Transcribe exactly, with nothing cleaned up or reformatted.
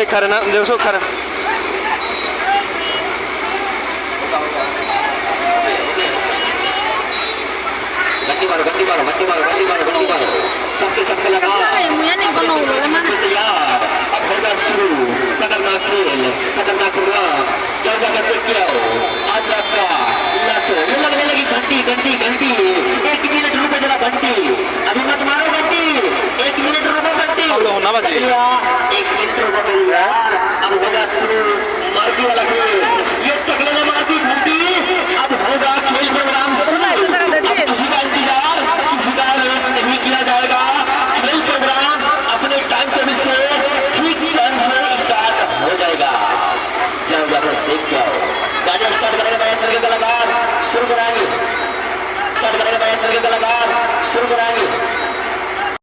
Khare na, deso khare. Ganti maro, ganti maro, ganti maro, ganti maro, ganti maro. Sabke sabke laga. Laga ya, muya ni kono ulo le mana. Tayar. Ab hoga shuru. Khatarnak khel, khatarnak run. Jaga ka kya ho? Aaj raat ka last. Ye lagane lagi ghanti, ghanti, ghanti. Ek minute ruko jara ghanti. Abhi mat maro ghanti. Ek minute ruko ghanti. Hello, na baji. Ek minute ruko ghanti.